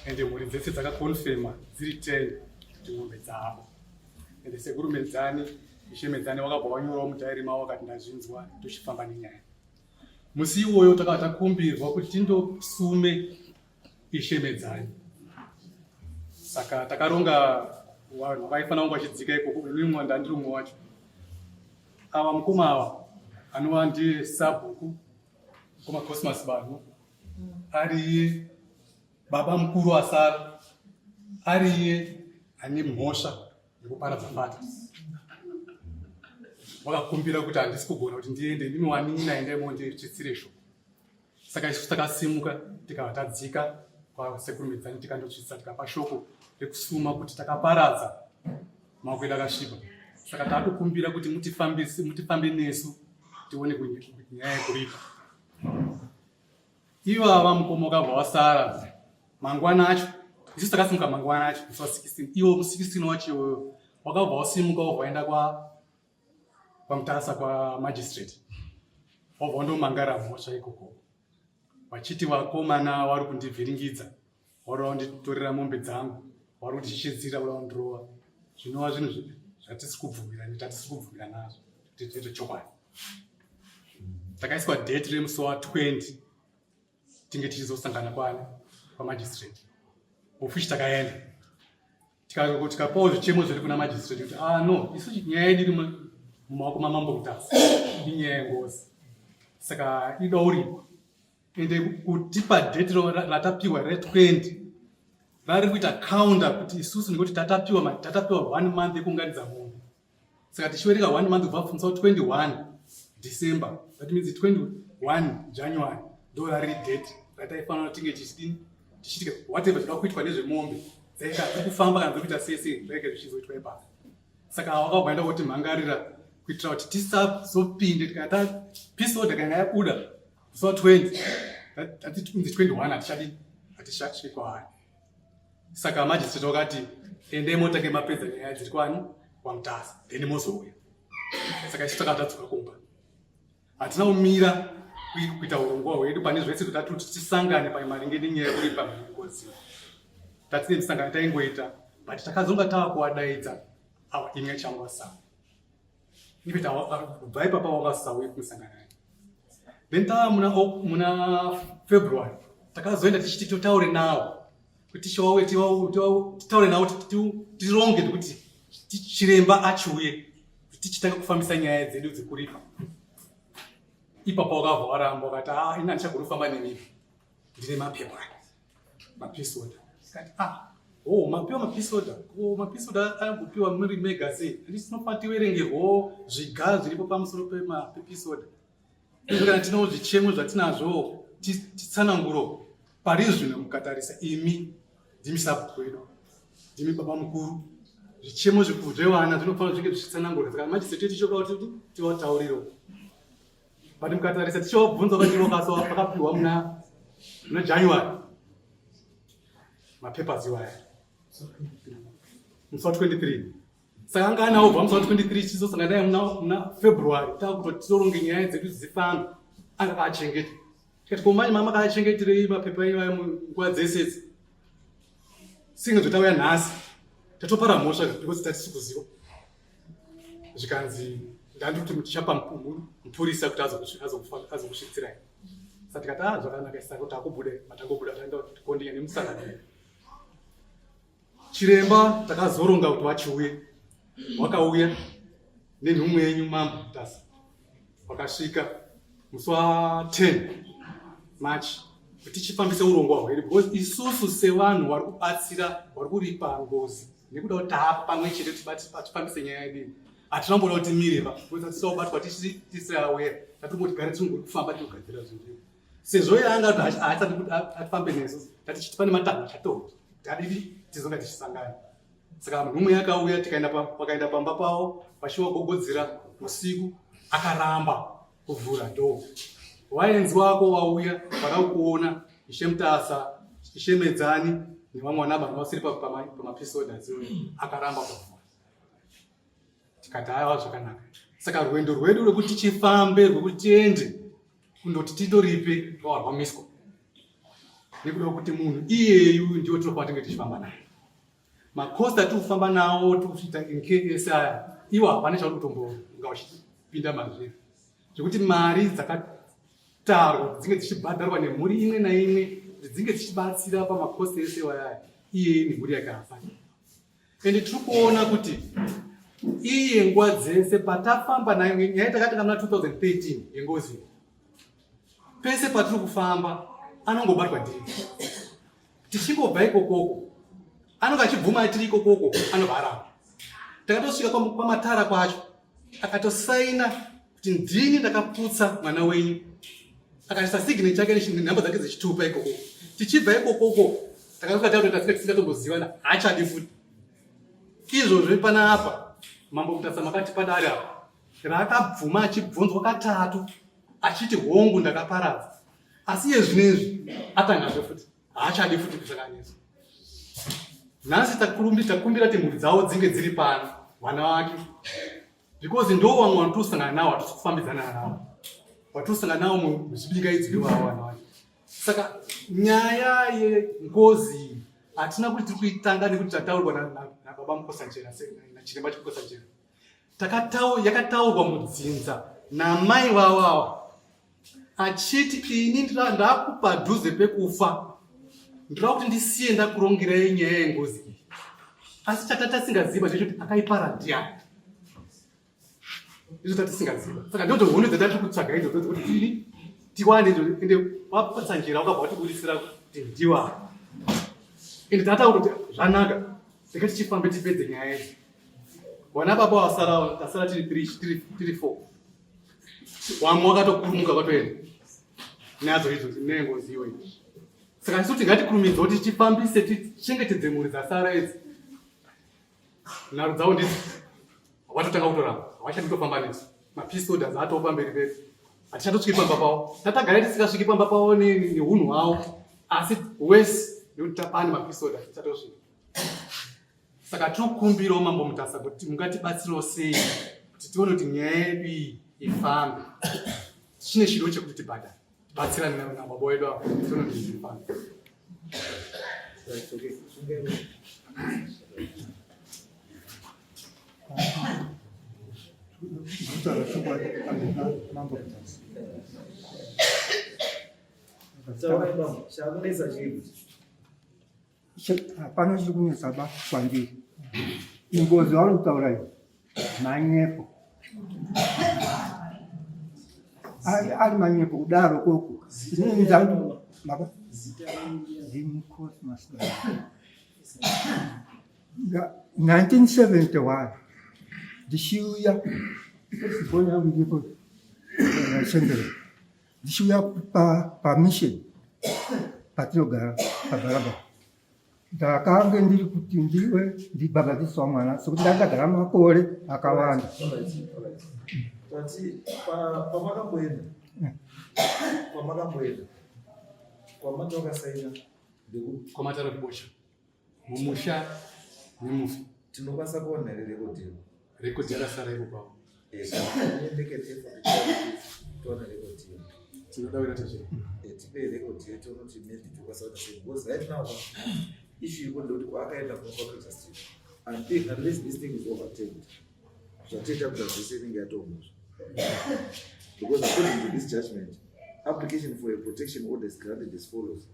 Ende mhuri dzese dzakakonfema dziri 10 kuti mombe dzavo. Ende sekuru Medzani, Ishe Medzani wakabva wanyorawo mudhairi mavo vakati ndazvinzwa tochifamba nenyaya. Musi iwoyo takabva takumbirwa kuti tindosume Ishe Medzani. Saka takaronga vanhu vaifanira kunge vachidzika ikoko, ini mumwe ndandiri umwe wacho. Ava mukoma ava anova ndiye sabhuku mukoma Cosmas Banhu ariye baba mukuru asara ariye ane mhosva yekuparadza fata vakakumbira kuti handisi kugona kuti ndiende ndimi wanin'ina endai monditsvitsire shoko. Saka isu takasimuka tikabva tadzika kwasekuru Medzani tikandotsvitsa tikapa shoko rekusuma kuti takaparadza maoko edu akasviba. Saka takukumbira kuti mutifambise mutifambe nesu tione nyaya yekuripa. Ivava mukoma wakabva wasara mangwana acho isu takasimuka mangwana acho musi wa 16 iwo musi 16 wacho iwoyo wakabva wasimuka wobva waenda kwa kwaMutasa kwamagistrate wabva wandomangara mhosva ikoko vachiti vakomana vari kundivhiringidza vari vanditorera mombe dzangu vari kundishishidzira vari vandirova zvinova zvinhu zvatisi kubvumira tatisi kubvumira nazvo kuti tiite chokwadi. Takaiswa date remusi wa 20 tinge tichizosangana kwani kwamagistrate of which takaenda tikapawo zvichemo zviri kuna magistrate kuti ah no isu nyaya yedu iri mumaoko mamambo Mutasa inyaya yengozi saka ida uripwa ende kutipa date ratapiwa re20 rari kuita counter kuti isusu nekuti tatapiwa tatapiwa one month yekuunganidza munhu saka tichiverenga one month kubva musi wa 21 December, that means 21 January ndo rari date rataifanira tinge tichidini tichitika whatever zvinoda kuitwa nezvemombe dzaita dziri kufamba kana dziri kuita sei sei zvainge zvichizoitwa ipapo. Saka wakabva enda kuti mhangarira kuitira kuti tisazopinde tikata peace order kana yabuda musi wa 20 that means 21 hatichadi hatichasviki kwaari. Saka magistrate wakati endai motange mapedza nyaya dziri kwani kwaMutasa then mozouya. Saka isu takabva tadzoka kumba, hatina kumira kuita urongwa hwedu pane zvese totati kuti tisangane pamaringe nenyaya yekuripa ngozi. Tatine misangano taingoita but takazonga tava kuwadaidza awa imwe changwasa ipeta kubva ipapa wangasauye kumisangano yayo. Then tava muna, muna February takazoenda tichiti totaure nawo kuti tiwawe titaure nawo tironge kuti chiremba achiuye tichitanga kufambisa nyaya dzedu dzekuripa. Ipapo wakabva waramba wakati ah, ini handichagoni kufamba nemi ndine mapepa aya mapeace order. Tikati ah, oh, mapiwa mapeace order, oh, mapeace order akambopiwa muri mega sei? Handiti tinofanira tiverengerwawo zviga zviripo pamusoro pepeace order. Izvo kana tinewo zvichemo zvatinazvo titsananguro pari zvino mukatarisa imi ndimi sabhuku wedu ndimi baba mukuru zvichemo zvevana zvinofanira zvinge zvichitsanangurwa saka manje sete tichoka kuti tiwataurirewo but mukatarisa tichiwabvunza kuti vakapiwa muna muna January mapapers iwaya musi wa 23 saka anga anawo kubva musi wa 23 tichizosangana naye muna February takutoti tizoronge nyaya dzedu dzifambe anga akachengeta tikati ko manje mama akachengeterei mapepa iwayo nguva dzese idzi singe zvotauya nhasi tatopara mhosva because tatisi kuziva zvikanzi ndandi kuti tichapa mupurisa kuti azokusvitsirai sa tikati a ah, zvakanaka saka kuti akubude matangobuda taenda tikondinya nemusangano Chiremba takazoronga kuti vachiuye, wakauya nenhumwe yenyu mambo Mutasa, wakasvika musi wa 10 March kuti tichifambise urongwa hwedu because isusu sevanhu vari kubatsira vari kuripa ngozi nekuda kuti taapa pamwe chete kuti tifambise nyaya yedu hatina kumboda kuti timire pa because hatisakubatwa tisiri aware tatingoti gare tingori kufamba tinogadzira zvinhu sezvo iye anga haachadi kuti atifambe nesu tati pane matanho achatorwa tadidi tizonga tichisangana saka mhumwe yakauya tikaenda pakaenda pamba pavo vachiwagogodzera usiku akaramba kuvhura dhoo vaenzi wako vauya vada kukuona ishe Mutasa ishe Medzani nevamwe vana baba vasiri pamapisoda akaramba kuvhura tikati haiwa zvakanaka saka rwendo rwedu rwekuti tifambe rwekuti tiende kundoti tindoripe rwava rwamiswa. Nekuda kwekuti munhu iyeyu ndiwo tinofanira tinge tichifamba naye. Macost atiri kufamba nawo tiri kuita ese aya iwo hapana chauri kutombonga uchipinda mazviri. Zvekuti mari dzakatarwa dzinge dzichibhadharwa nemhuri imwe naimwe kuti dzinge dzichibatsira pamacost ese aya iyeyu nemhuri yake hapana. Ende tiri kuona kuti iye nguva dzese patafamba naye nyaya takatanga muna 2013 yengozi pese patiri kufamba anongobatwa ndii tichingobva ikokoko anonge achibvuma tiri ikokoko anobva aramba takatosvika kwamatara kwacho akatosaina kuti ndini ndakaputsa mwana wenyu akaisa signature yake nenhamba dzake dzechitupa ikoko tichibva ikokoko takasvika takutoita senge tisingatombozivana haachadi futi izvozvo pana apa mambo mutasa makati padare apa raakabvuma achibvunzwa katatu achiti hongu ndakaparadza asi iye zvino izvi atangazve futi haachadi futi kusanganiswa nhasi takumbira kuti mhuri dzavo dzinge dziri pano vana vake because ndo vamwe vanotosangana navo hatisi kufambidzana navo vatosangana navo muzvibingaidzo ivavo vana vacho saka nyaya yengozi hatina kuti tiri kuitanga nekuti tataurwa nababa Mukosanjera nachiremba chimukosanjera yakataurwa mudzinza namai vavo ava achiti ini ndakupadhuze pekufa ndinoda kuti ndisiye ndakurongerai nyaya yengozi iyi asi chatatasingaziva chechoti akaipara ndiani izvo tatisingaziva saka ndodzo hondo dzatati kutsvaga idzodzo dzekuti tini tiwane idzo ende wapatsa njira wakabva watibudisira kuti ndiwa ende tataura kuti zvanaka rega tichifambe tipedze nyaya idzi wana baba wasara tasara tiri three tiri four wamwe wakatokurumuka kwatoenda nadzo idzo nengozi iyoyi saka isu tingatikurumidza kuti tifambise tichengetedze mhuri dzasara idzi nharo dzavo ndidzo watotanga kutoramba hawachadi kutofamba nesu mapeace orders atoo pamberi pedu hatichatosviki pamba pavo tatagara tisingasviki pamba pavo neunhu hwavo asi wese nekuti tapane mapeace orders tichatosvika saka tinokumbirawo mambo mutasa kuti mungatibatsirawo sei kuti tione kuti nyaya yedu iyi ifambe tichine chido chekuti tibhadhare tibatsirane nababa wedu avo tione kuti ifambe. Kutaura chokwadi pamberi mambo Mutasa. Taurai bambo, chakunetsa chii? Hapana chiri kunetsa ba kwandiri. Ingozi yauri kutaura iyo manyepo. Ari manyepo kudaro koko. Inini ndangu baba ndini Cosmas. 1971 ndichiuya foni yangu iripo chembere ndichiuya pamission patinogara pabharaba ndakange ndiri kuti ndiwe ndibhabhatisawo mwana sekuti ndandagara makore akawanda pamakamboenda kwamakamboenda kwamati wakasaina kwamatara kubosha mumusha nemufi tinokwanisa kuona here rekodhi iro rekodhi yakasara iko kwavo toona rekodhi iro tinoda kuita tezve tipe rekodhi iyo toona kuti maybe tokwanisa kuita sei because right now issue iko ndekuti kwaakaenda kunokwapedza street unless this thing is overturned zvatoita kuita zvese inenge yatoomozva because according to this judgment application for a protection order is granted as follows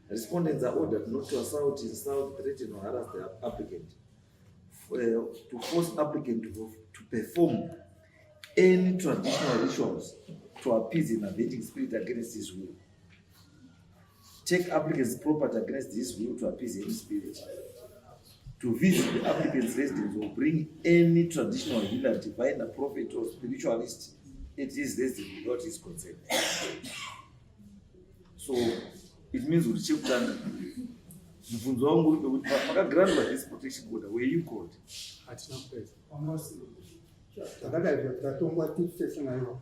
Respondents are ordered not to assault, insult, threaten or harass the applicant, to force applicant to perform any traditional rituals to appease an avenging spirit against his will, take applicant's property against his will to appease any spirit, to visit the applicant's residence or bring any traditional healer, diviner, prophet or spiritualist at his residence without his consent. So it means kuti chekutanga mubvunzo wangu uri pekuti pakagrandwa this protection order were you called? Hatina kupedza. Takadaidzwa tikatongwa tiri tese naivo.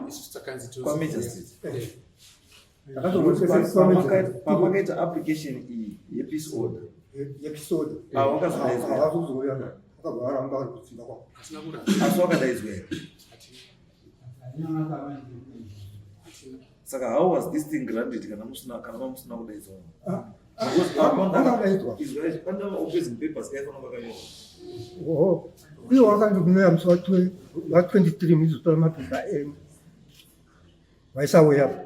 Isu takanzi kwaMagistrate. Pamakaita application iyi yepeace order. Yepeace order. Ah, wakazodaidzwa. Havazozouya. Vakabva varamba vari kudzimba kwavo. Hatina kuramba. Asi wakadaidzwa here? Hatina. Saka how was this thing granted kana musina kana mamusina kudaidzwa? Ah, Because ah, vakadaidzwa. Izwa izvi pane opposing papers kaifana vakanyorwa. Oho, uye wakandikumira musi wa 23 muchizotora mapepa enyu vaisauya.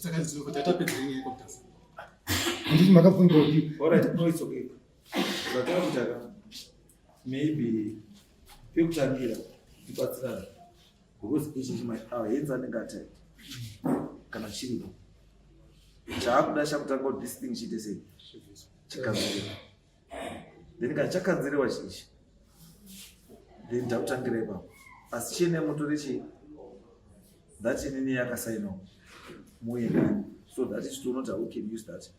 Takaziva kuti atapedza nyaya kwaMutasa. Handiti makabvunzwa kuti All right, no, it's okay. Zvatava ka maybe pekutangira tibatsirane because ichi chima our hands anenge atight kana chiripo chaakuda chakutanga kuti this thing chiite sei chikanziriwa then kana chakanziriwa chiichi then takutangira ipapo asi chiine mutore chii that inini yakasainawo muuye nayo so that is to not how we can use that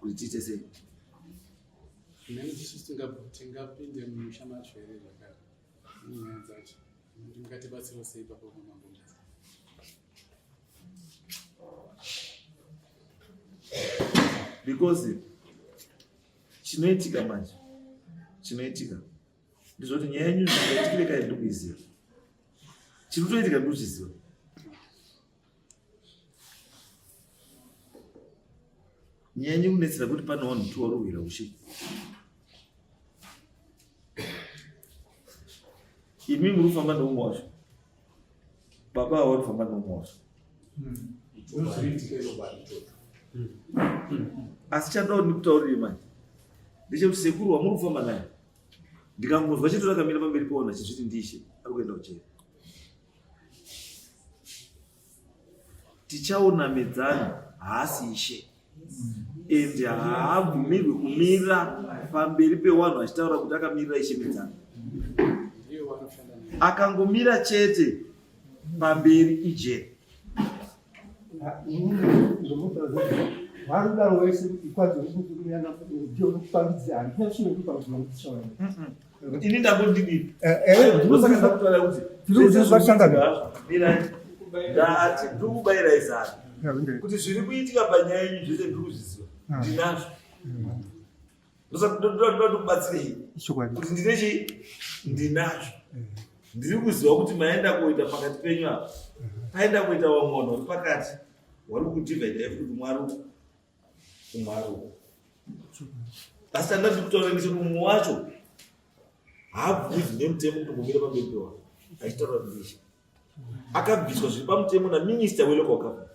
kuti tiite sei. Mene isusu tingapinde mumusha macho here zvakare nenyaya dzacho ndingatibatsira sei ipapo mambo Mutasa? Because chinoitika manje, chinoitika ndizvoti nyaya yenyu zvingaitikire kai ndikuiziva, chiri kutoitika ndikuchiziva. Nyaya yenyu kunetsera kuti pane vanhu tu waruhwira ushe, imi muri kufamba neumwe wacho, baba ava vari kufamba neumwe wacho. Asi chandoda kuti ndikutaurire manje ndechekuti sekuru wamuri kufamba naye ndikangonzwa chete rakamira pamberi pevanhu achizviti ndishe, ari kuenda kujeri. Tichaona medzana haasi ishe and haabvumirwi kumira pamberi pewanhu achitaura kuti akamirira ishe medzana. Ndiyo vanoshanda naye. Akangomira chete pamberi ijeri. Varudaro wese ikwadzo ndionokupangidza handina chinokupangidza. Ini ndangondidii? Ndosaka ndakutaura kuti Tiri kuti vatangane. Mirai. Ndati ndiri kubayirai zano kuti zviri kuitika panyaya yenyu zvese ndiri kuzviziva, ndinazvo. Ndosaka ndoda kubatsirei Chokwadi. kuti ndine chii ndinazvo. Ndiri kuziva kuti maenda kuita pakati penyu apa paenda kuita vamwe vanhu vari pakati vari kudivhaidha futi kuti mwari uku, umwari uku. Asi chandati kutaura ndechekuti mumwe wacho haabvumidzwi nemutemo kuti ngomira pamberi pevanhu achitaura kuti ndishe. Akabviswa zviri pamutemo naminista welocal government.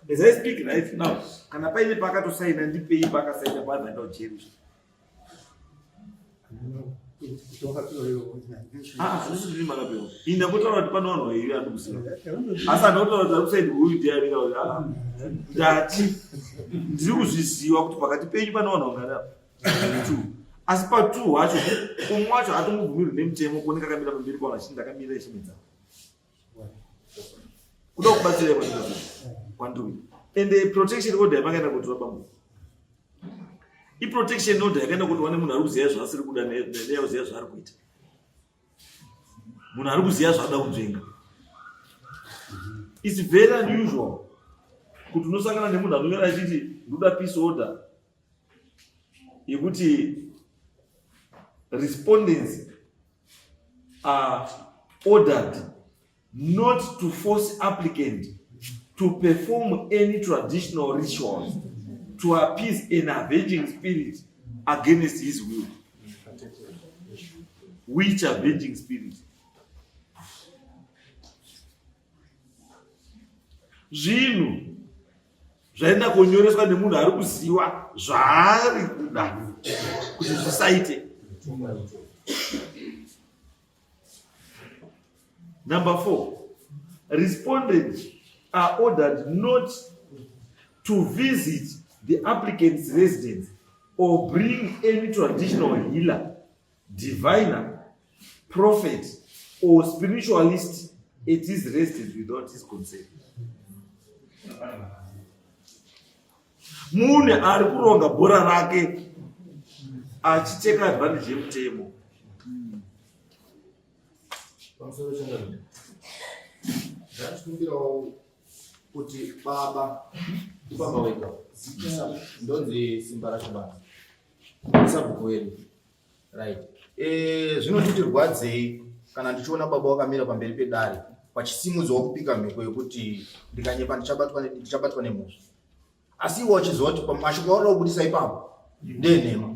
As I speak right now, kana paine paakatosaina, ndipei paakasaina paanoenda kujeri. Ah, hazvisi zviri makapewa. Ini ndakotaura kuti pane vanhu vairi andikuziva, asi handakutaura kuti ari kusaidi uyu ndiani kana kuti ah, ndati ndiri kuzviziva kuti pakati penyu pane vanhu vangani apa two, asi patwo wacho umwe wacho haatombobvumirwi nemutemo kuoneka akamira pamberi pavanhu achiti ndakamira ichimedza kuda kubatsira kwandiri. Ende protection order yamakaenda kotora bambo iprotection order yakaenda kotorwa nemunhu ari kuziva zvaasiri kuda neyakuziva zvaari kuita, munhu ari kuziva zvaada kunzvenga. It's very unusual kuti unosangana nemunhu anonyora achiti ndoda peace order yekuti respondents are ordered not to force applicant to perform any traditional rituals to appease an avenging spirit against his will. Which avenging spirit? Zvinhu zvaenda kunyoreswa nemunhu ari kuziva zvaari kuda kuti zvisaite. Number four, respondents are ordered not to visit the applicant's residence or bring any traditional healer, diviner, prophet, or spiritualist at his residence without his consent. Munhu ari kuronga bhora rake achiteka advantage yemutemo. Pamusoro changamire, ndachikumbirawo kuti baba ndibaba wega, ndonzi Simba racho baba sabhuku wedu, right? Zvinotiti rwadzei. Kana ndichiona baba wakamira pamberi pedare vachisimudzwa kupika mhiko yekuti ndikanyepa ndichabatwa nemhosva. Asi iwe wachiziva kuti pamashoko auri kubudisa ipapo ndeenhema.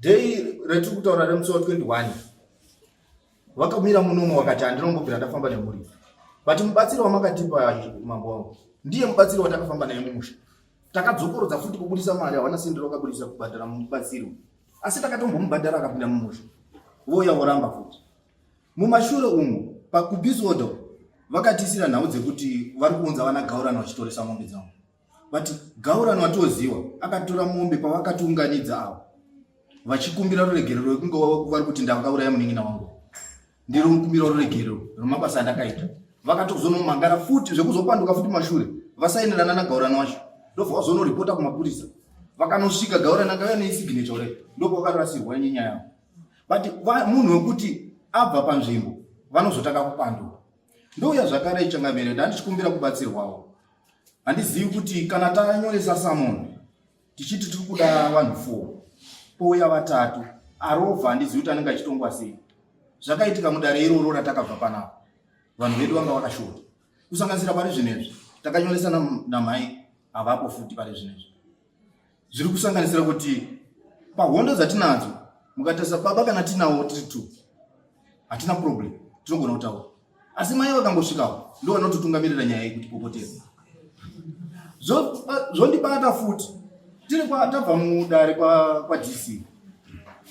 Day retiri kutaura remusi wa 21 vakamira munomo vakati handinombobvira ndafamba nemhuri but mubatsiri wamakatipa mambo wangu ndiye mubatsiri watakafamba naye mumusha takadzokorodza futi kubudisa mari hawana sendi rakabudisa kubhadhara mubatsiri asi takatombomubhadhara akapinda mumusha vouya voramba futi mumashure umu pakubisodo vakatiisira nhau dzekuti vari kuunza vana gaurani vachitoresa mombe dzavo but gaurani watoziwa akatora mombe pavakatiunganidza avo vachikumbira ruregerero wekunge vari kuti ndakauraya munin'ina wangu ndiri kukumbira ruregerero rwemabasa andakaita vakatozonomangara futi zvekuzopanduka futi mashure vasainirana nagaurani wacho ndobva vazonoripota kumapurisa vakanosvika gaurani akauya nesignature ure ndopawakarasirwa nenyaya yavo but munhu wekuti abva panzvimbo vanozotanga kupanduka ndouya zvakare changamire ndandichikumbira kubatsirwawo handizivi kuti kana tanyoresa samon tichiti tiri kuda vanhu four pouya vatatu arovha handizivi kuti anenge achitongwa sei zvakaitika mudare iroro ratakabva panapa vanhu vedu vanga vakashota kusanganisira pari zvinezvi takanyoresa namhai havapo futi pari zvinezvi zviri kusanganisira kuti pahondo dzatinadzo mukatarisa baba kana tinawo tiri two hatina problem tinogona kutaura asi mai vakangosvikawo ndo vanototungamirira nyaya yekuti popotera zvondibata futi tiri tabva mudare kwadc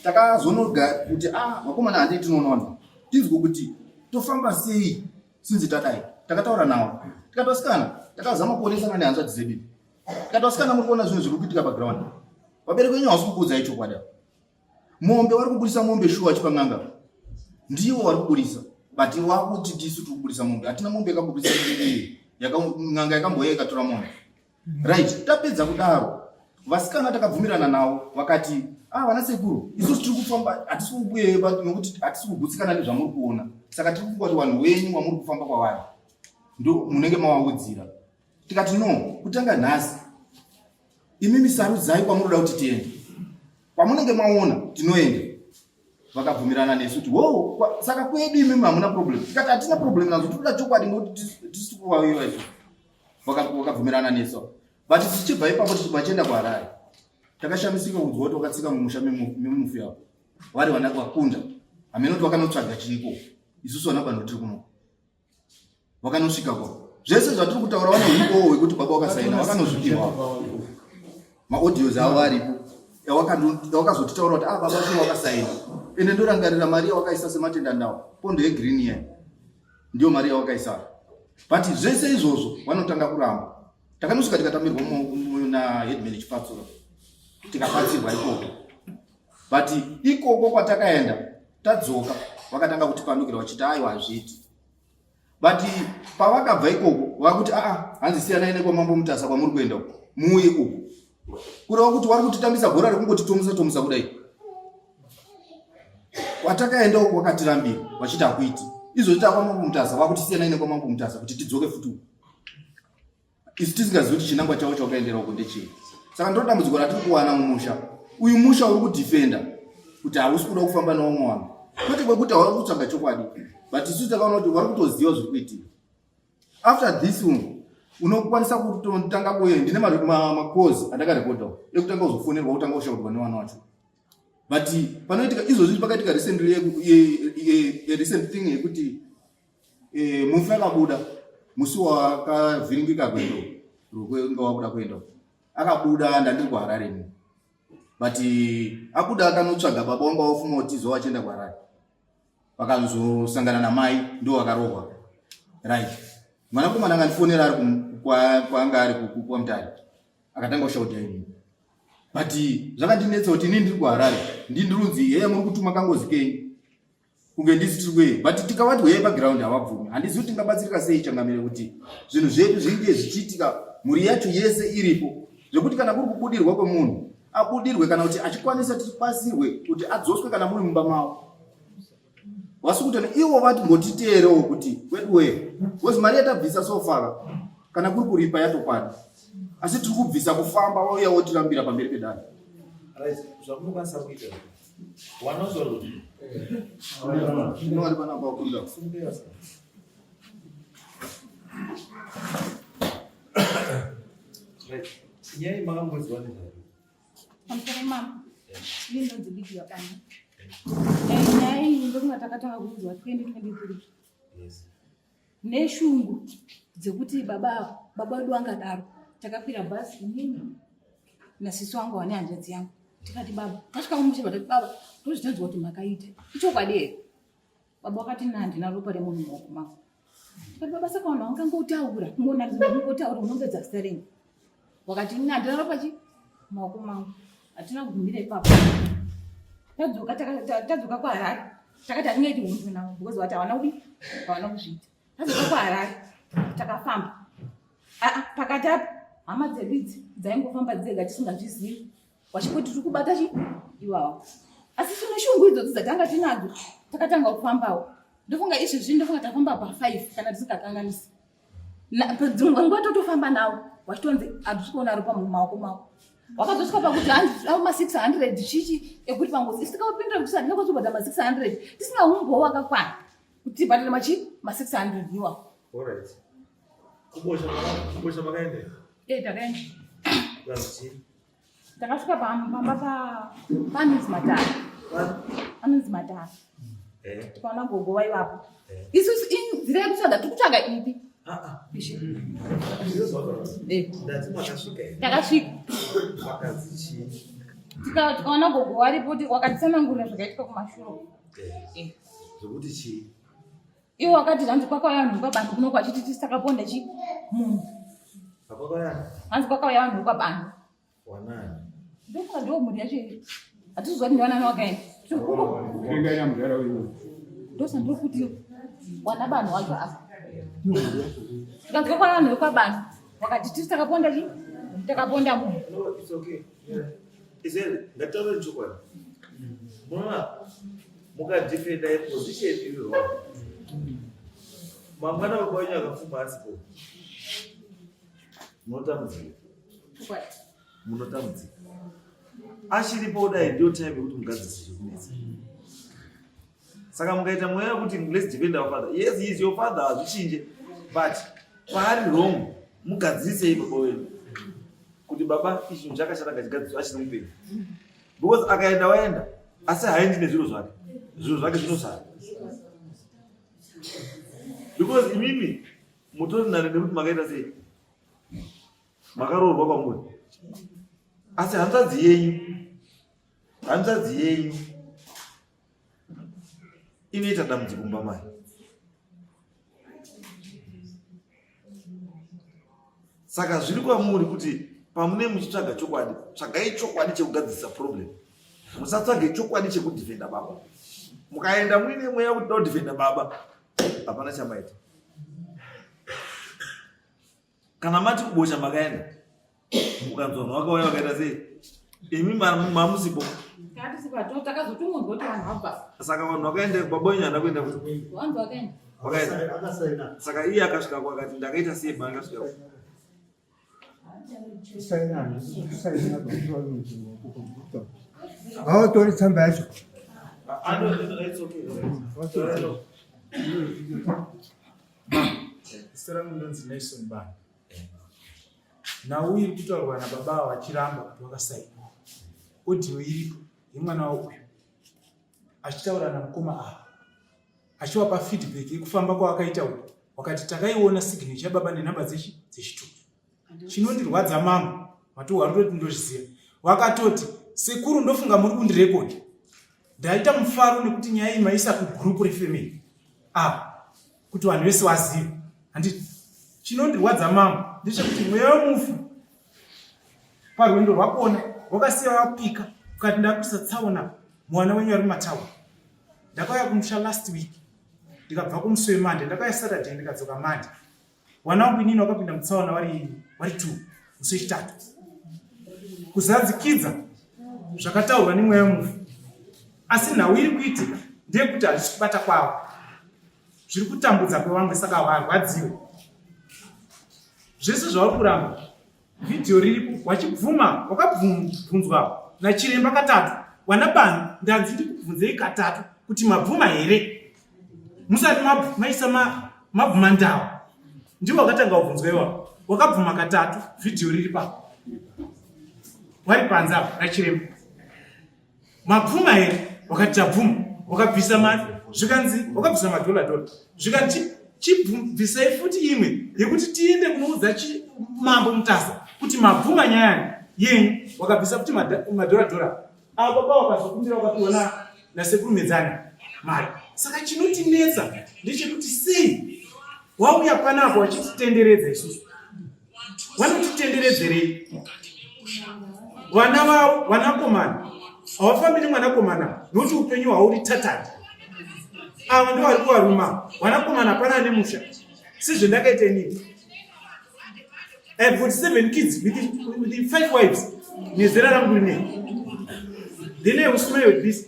takazonoga kuti a ah, vakomana handei tinoona tinzwe kuti tofamba sei sinzi tadai takataura nawo tikati vasikana takazama kuonesana nehanzvadzi dzedu tikati vasikana muri kuona zvinhu zviri kuitika paground vabereki venyu havasi kukuudzai chokwadi mombe vari kubudisa mombe shuwa vachipa n'anga ndivo vari kubudisa but wakuti tisu tiri kubudisa mombe hatina mombe yakabudisa n'anga yakambouya ikatora mombe right tapedza kudaro vasikana takabvumirana navo vakati ah vana sekuru isusu tiri kufamba hatisi kubuye nokuti hatisi kugutsikana nezvamuri kuona saka tiri kufunga kuti vanhu wenyu wamuri kufamba kwavari ndo munenge mawaudzira tikati no kutanga nhasi imimi sarudzai kwamunoda kuti tiende kwamunenge maona tinoenda vakabvumirana nesu kuti wo saka kwedu imimi hamuna problem tikati hatina problem nazo tinoda chokwadi ngokuti tisi kuvaviwa isu vakabvumirana nesu but tichibva ipapo vachienda kuharare takashamisika kunzwa kuti wakatsika mumusha memufi avo vari vana vakunda hameno kuti vakanotsvaga chiiko isusu vana vanhu tiri kuno vakanosvika ko zvese zvatiri kutaura vane umbowo wekuti baba wakasaina vakanozvipihwa maaudios avo aripo awakazotitaura kuti ah baba shuwa wakasaina ende ndorangarira mari yawakaisa sematenda ndawo pondo yegreen iya ndiyo mari yawakaisa but zvese izvozvo vanotanga kuramba takanosvika tikatambirwa naheadman chipatsura tikabatsirwa ikoko but ikoko kwatakaenda tadzoka vakatanga kutipandukira vachiti aiwa hazviiti but pavakabva ikoko vakuti aa hanzi siyanai nekwamambo mutasa kwamuri kuenda uku muuye uku kureva kuti vari kutitambisa bhora rekungotitomusa tomusa kudai kwatakaenda uku vakatirambira vachiti hakuiti izvozvi takwamambo mutasa vakuti siyanai nekwamambo mutasa kuti tidzoke futi uku isu tisingazivi kuti chinangwa chavo chawakaendera uko ndechii saka ndiro dambudziko ratiri kuwana mumusha uyu musha uri kudhifenda kuti hausi kuda kufamba neumwe wanhu kwete kwekuti hauri kutsvaga chokwadi but isu takaona kuti vari kutoziva zviri kuitika after this one unokwanisa kutotanga kuye ndine makozi andakarekodha ekutanga kuzofonerwa kutanga kushaurwa nevana vacho but panoitika izvozvi pakaitika recently recent thing yekuti Eh, mufi akabuda musi wakavhiringika rwendo rwekunge wakuda kuenda akabuda ndandiri kuharare ini but eh, abuda akanotsvaga baba wanga wafuma utizo wachienda kuharare vakazosangana namai ndo vakarohwa right mwanakomana akandifonera ari kwaanga ari kwamutare akatanga kushauta ini but zvakandinetsa kuti inini ndiri kuharare ndindirunzi heye muri kutuma kangozi kenyu kunge ndisi tiri kuye but tikavati huyai paground havabvumi handizivi kuti tingabatsirika sei changamire kuti zvinhu zvedu zvinge zvichiitika mhuri yacho yese iripo zvekuti kana kuri kubudirwa kwemunhu abudirwe kana kuti achikwanisa tibatsirwe kuti adzoswe kana muri mumba mavo vasukutana ivo vati ngotiteerewo kuti weduwee bcause mari yatabvisa so far kana kuri kuripa yatokwana asi tiri kubvisa kufamba vauya votirambira pamberi pedare zvamunokwanisa kuita. Nyaya makamboziva nezvayo? Pamusoro mama, ini ndonzi Lydia Bana. Eh, nyaya iyi ndokunga takatanga kuudzwa 2023. Yes. Neshungu dzekuti baba baba wedu angadaro takakwira bhazi inini nasisi wangu wane hanzvadzi yangu tikati baba tasvika kumusha vatati baba ndozvitanzwa kuti makaita ichokwadi here baba wakati na handina ropa remunhu mumaoko mangu tikati baba saka vanhu vangangotaura kungonaridza kungotaura unongedza zita renyu wakati ini handina ropa chi mumaoko mangu hatina kugumira ipapo tadzoka tadzoka kuharare takati hatingaiti hondo navo because vati havana kudi havana kuzviita tadzoka kuharare takafamba aa pakati apa hama dzedu idzi dzaingofamba dzega tisingazvizivi vachingoti tiri kubata chi iwawo asi tine shungu idzodzo dzatanga tinadzo takatanga kufambawo ndofunga izvezvi ndofunga tafamba pa5 kana tisingakanganisi dzimwe nguva totofamba nawo wachitonzi hatisi kuona ropa mumaoko mako wakazosvika pakuti ma600 chichi ekuti pangozi isi tikapindura kuti hatina kuzobhadhara ma600 tisina umbowo wakakwana kuti tibhadhare machi ma600 iwawo Kubosha makaenda? Eh, takaenda. Takasvika pamba panonzi Matara. Panonzi Matara. Eh. Tikaona gogo vaivapo. Eh. Isusu inzira yekutsvaga tiri kutsvaga ipi? Ah, ah. Ishe. Eh. Ndati makasvika here? Takasvika. Vakazi chii? Tikaona gogo varipo wakatitsanangurira zvakaitika kumashure. Eh. Zvekuti chii? Iwo wakati zvanzi kwakauya vanhu vekwabantu kuno kwachiti tisi takaponda chi munhu. Hanzi kwakauya vanhu vekwabantu. Wanani? Ndofunga ndiwo mhuri yacho iyi. Hatiziva kuti ndiwanani wakaenda. Ndosandiri kuti wana banhu wacho apa. Tikanzi kwakauya vanhu vekwabantu wakati tisi takaponda chi takaponda munhu. No, it's okay. Yeah. Izere, ngataure chokwadi. Munoona mukadefenda position iri wrong. Mangwana baba wenyu akapfuma asipo. Munotambudzika. Munotambudzika. Achiripo kudai ndiyo time yekuti mugadzirise zvekunetsa. Saka mukaita mweya wekuti let's defend our father. Yes, he is your father, hazvichinje. But paari wrong, mugadzirisei baba wenyu. Kuti baba ichi chinhu chakashata ngachigadziriswe achiri mupenyu. Because akaenda waenda, asi haendi nezviro zvake. Zviro zvake zvinosara. Because imimi mutori nani nekuti makaita sei? Makaroorwa kwamuri. Asi hanzvadzi yenyu, hanzvadzi yenyu inoita dambudziko mumba mayo. Saka zviri kwamuri kuti pamune muchitsvaga chokwadi, tsvagai chokwadi chekugadzirisa problem. Musatsvage chokwadi chekudefenda baba. Mukaenda muine mweya kuti ndodefenda baba, hapana chamaita. Kana mati kubosha makaenda, mukanzwa vanhu vakauya vakaita sei, imi mamusipo. Saka vanhu vakaenda, baba wenyu haana kuenda kuti vakaenda. Saka iye akasvika kwakati ndakaita sei paakasvika Havatori tsamba yacho. Zita rangu ndonzi Nelson Bani. Nhau iri kutaurwa nababa ava vachiramba kuti vakasaina. Audio iripo yemwana wavo uyu achitaura namukoma ava achivapa feedback yekufamba kwavakaita uku wakati takaiona signature yababa nenhamba dzechi dzechitupa. Chinondirwadza mambo matohwa rutoti ndozviziva vakatoti sekuru ndofunga muri kundirekodha ndaita mufaro nekuti nyaya iyi maisa kugroup refamily apa kuti vanhu vese vazive handiti chinondirwadza mambo ndechekuti mweya wemufi parwendo rwakona wakasiya wapika ukati ndakuisa tsaona mwana wenyu ari mumataura ndakauya kumusha last week ndikabva kumusi wemande ndakauya saturday ndikadzoka mande Wana wangu inini wakapinda mutsaona wari wari 2 musi wechitatu. Kuzadzikidza zvakataurwa nemweya wemufi. Asi nhau iri kuitika ndeyekuti hazvisi kubata kwavo. Zviri kutambudza kwevamwe saka varwadziwe. Zvese zvauri kuramba vhidhiyo riripo wachibvuma wakabvunzwa nachiremba katatu. Wana bani ndanzi ndikubvunzei katatu kuti mabvuma here musati maisa mabvuma ndawa. Ndiwo wakatanga kubvunzwa iwawo, wakabvuma katatu. Vhidhiyo riri papo, wari panze apo rachiremba. Mabvuma here? Wakati tabvuma. Wakabvisa mari, zvikanzi wakabvisa madhola dhola, zvikanzi chibvisai futi imwe yekuti tiende kunoudza mambo Mutasa kuti mabvuma nyaya yenyu. Wakabvisa futi madhola dhola avo baba wakazokumbira, wakapiwa nasekuru Medzana mari. Saka chinotinetsa ndechekuti sei wauya panapa wachititenderedza isusu? Vanotitenderedzerei? Vana vavo vanakomana havafambi nemwanakomana nokuti upenyu hwauri tatati. Ava ndo vari kuvaruma vanakomana, hapana ane musha sezvendakaita inini. I've got 7 kids with 5 wives nezera rangu rinei. Then I will smile at this.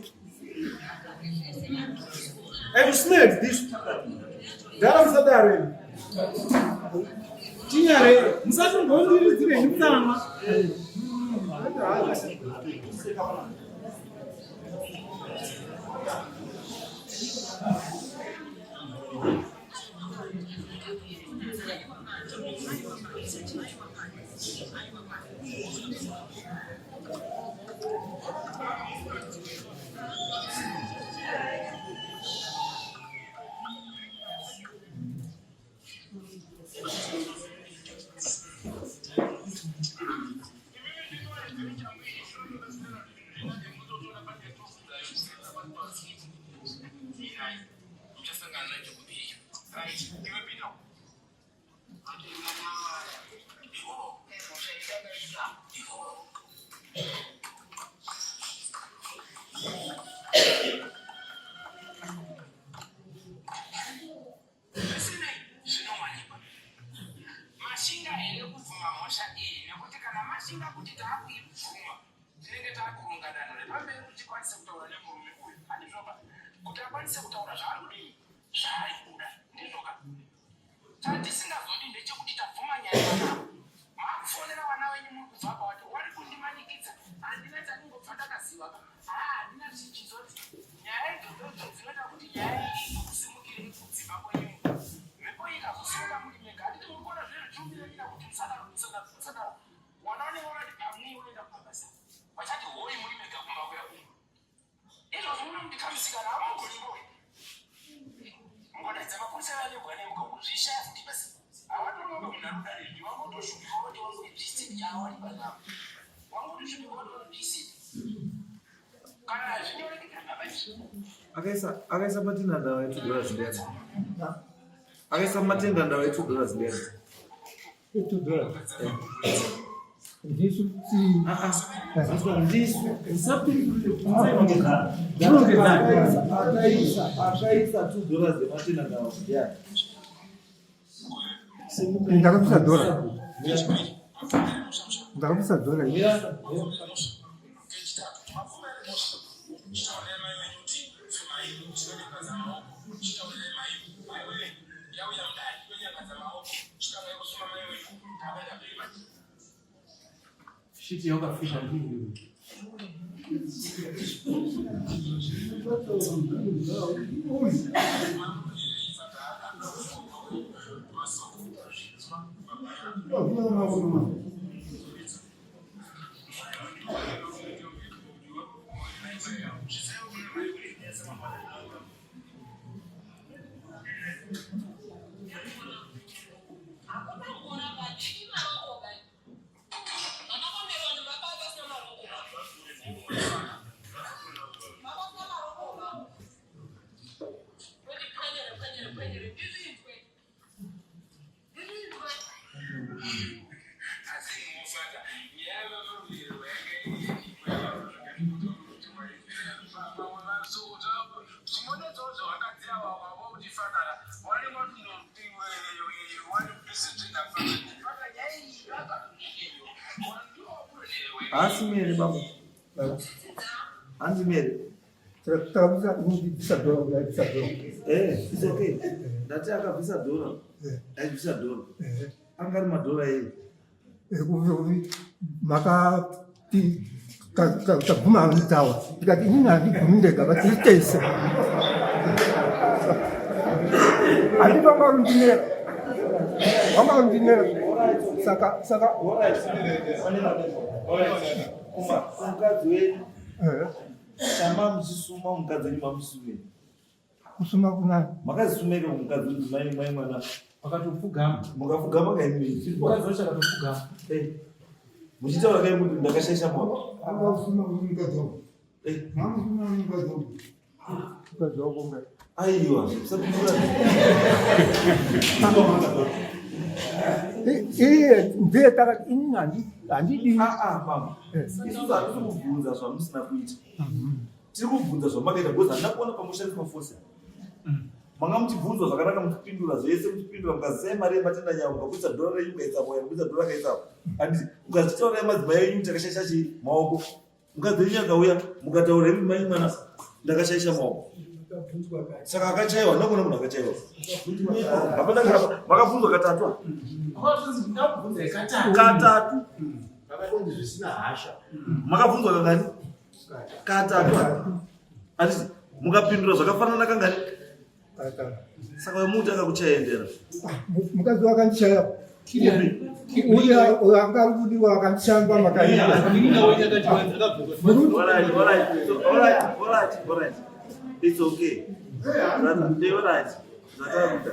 I will smile at this. Gara musadaro imi. Tinyare, musatongondiridzire mutsamwa. Zvisinei, zvinowanikwa. Mashinga here kubvuma mhosva iyi? Nekuti kana mashinga kuti taakuibvuma, tinenge taakuronga danho repamberi kuti tikwanise kutaura nemurume uyu. Handizvoka? Kuti akwanise kutaura zvaari kudii? Zvaari kuda. Ndizvoka? Chatisingazodi ndechekuti tabvuma nyaya panapa. Maakufonera vana venyu muri kubva apa wati wari kundimanikidza. Handina chandingobva ndakaziva ka. Haa handina chichizoti nyaya idzodzo dzinoita kuti nyaya iyi izokusimukire kudzimba kwenyu. Mhepo iyi ikazosimuka muri mega. Handiti muri kuona zvinhu zvichiumirira kuti musadaro musadaro musadaro. Wana vanenge vakati pamwe voenda kumabasa. Vachati hoi muri mega kumba kuya kuya. Izvozvo munondikamisikana hamugoni boy. Mungodaidza mapurisa vanebwa nembwa kuzvishaya futi basi. Havatoromba munhu anodaro izvi vangotoshupika voti vangobvisiti yawari panapa. Vangotoshupika voti vanobvisiti. Kana zvinyoreka baba izvi. Akaisa akaisa matenda ndawa yetu dollars ndiyani? Akaisa matenda ndawa yetu dollars ndiyani? $2. Ndisu Akaisa $2 yematenda ndawa ndiyani? Ndakabvisa dhora. Ndakabvisa dhora. Shiti yakafisha ndini. Haasi mere baba. Hanzi mere. Takabvisa bvisa dhora kudai bvisa dhora. Eh, it's okay. Ndati akabvisa dhora. Aibvisa dhora. Anga ari madhora ei. Makati Tabvuma hanitawa ndikati inini handigumi ndega vatiri tese handiti vanga varundinera vanga varundinera saka saka mukadzi wenyu chamamuchisuma mukadzi wenyu mamusumei Kusuma kunani? Makazisumeka mukadzi kuti mai mai mwana. Vakatopfugama. Mukapfugama kaimi. Mukadzi wacho akatopfugama. Eh. Muchitaura kai kuti ndakashaisha mwaka. Kusuma mukadzi wangu. Eh. Kusuma mukadzi wangu. Mukadzi wangu ngai. Aiwa, usapindura. Iye ndiye takati ini handidi. Ah ah mama. Isusu hatisi kubvunza zvamusina kuita. Tiri kubvunza zvamakaita because handina kuona pamushandiswa force. Manga muchibvunzwa zvakanaka muchipindura zvese muchipindura mukazisai mari yematenda nyawo mukaburitsa dhora renyu mukaisa moya mukaburitsa dhora kaisa handiti mukazvitaurai madzimai enyu kuti akashaisha chii maoko mukadzi wenyu akauya mukataura imi mai mwana ndakashaisha maoko saka akachaiwa handina kuona munhu akachaiwa hapana makabvunzwa katatu katatu makabvunzwa kangani Katatu. Atiti mukapindura zvakafanana kangani? Saka wemuti akakuchaendera. Ah, mukadzi wakandichaya. Uya uya anga ari kudiwa akandishamba makaita. Alright, alright, alright, alright, alright. It's okay. Alright. Zvatakuita.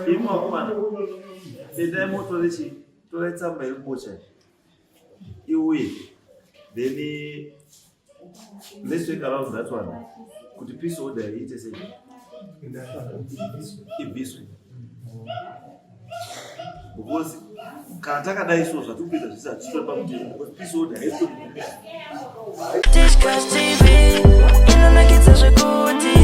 Imi wakomana. Endai motore chii? Torai tsamba iri kubocha. iuye then let's work around that one kuti peace order iite sei ibviswe because kana takadai so zvatiri kuita zvese hatitori pamutemo because peace order haisi Tishkas TV inonakidza zvekuti.